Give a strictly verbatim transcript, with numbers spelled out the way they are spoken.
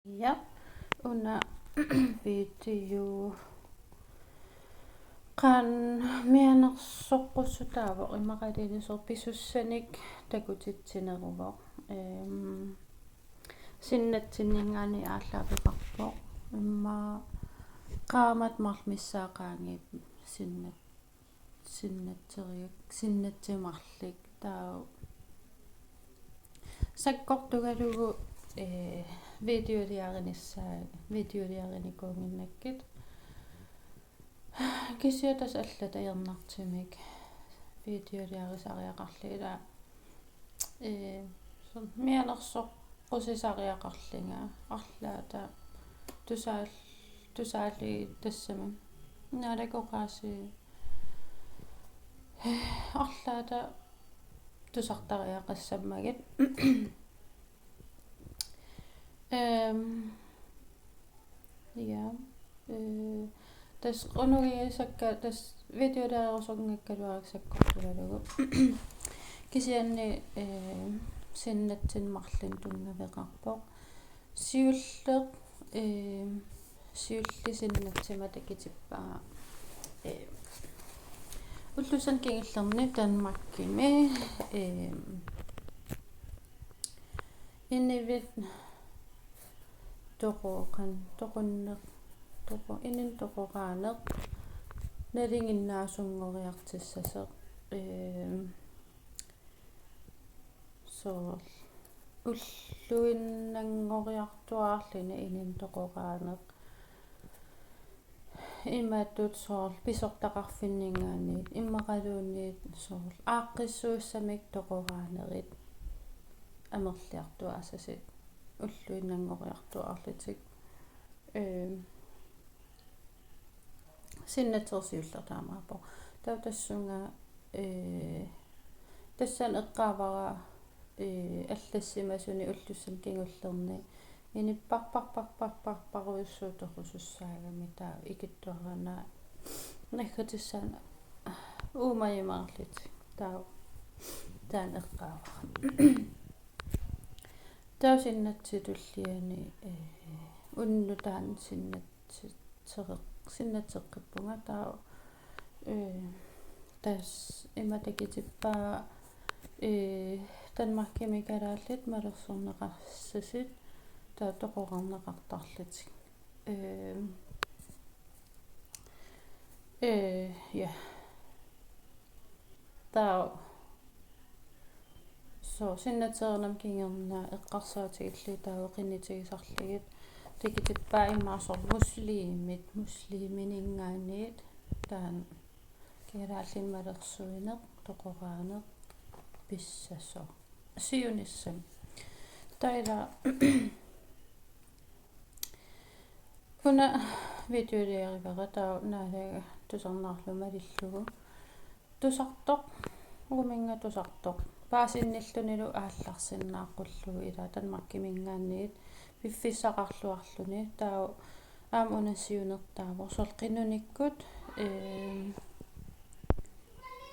Ja, una video qanoq mianersoqqussutaavoq, imaluunniit soorlu pisussanik takutitsineruvoq. Ehm, sinnatsinninngaanniit aallaaveqarpoq. Immaqa qaammat marluk missaa qaangiupput sinnat-, sinnatseriak-, sinnatsit marluk. Taava sakkortugalugu, eh, videoliarinissaa-, videoliarinikuunnginnakkit. Kisianni tassa allat ajornartumik videoliarisariaqarlugit, ila, eh, soorlu mianersoqqusisariaqarlunga, arlaata tusaal-, tusaallugit tassami naalakoqaasi, eh, arlaata tusartariaqassammagit. Ehm, ja, eh, tassa qunugisakka, tassa videoliarusunngikkaluarukku sakkortugalugu. Kisianni, eh, sinnatsinni marlunni tunngaveqarpoq. Siulleq, eh, siulleq sinnatsima takutippaa, eh, ullussani kingullerni Danmarkimi, eh, inuit toqoqan-, toqunneq, toqo-, inunnut toqoraaneq nalinginnaasunngoriartussasoq, eh, soorlu ulluinnanngoriartuaarluni inunnut toqoraaneq. Imatut soorlu pisortaqarfinninngaanniit immaqaluunniit soorlu aaqqissuussamik toqoraanerit amerliartuaassasut ulluinnanngoriartuaarlutik. Ehm, sinnatseq siulleq taamaappoq. Taava tassunga, eh, tassani eqqaavara, eh, allassimasuni ullussani kingullerni inuppassuit toqusussaagami, taava ikittuarana naggatissaanut uumajumaarlutik. Taava taanna eqqaavara. Taava sinnatsit tulliani, eh, unnuk taanna sinnatseqar-, sinnatseqqippunga, taava, eh, tassa ima takutippaa, eh, Danmarkimi kalaallit malersorneqassasut, taava toqorarneqartarlutik. Ehm, eh, ja. Taava soorlu sinnatseernerma kingorna eqqarsaatigillugit taava qinitigisarlugit takutippaa immaqa soorlu muslimit, muslimininngaanniit taanna kalaallinik malersuineq, toqoraaneq pissasoq. Siunissami. Taava una videoliarivara, taava naalaga tusarnaarlugu malillugu. Tusartoq, uuminnga tusartoq. Paasinnillunilu aallarsinnaaqqullugu, ila Danmarkiminngaanniit piffissaqarluarluni, taava aamma una siunertaavoq soorlu qinunikkut, ehm,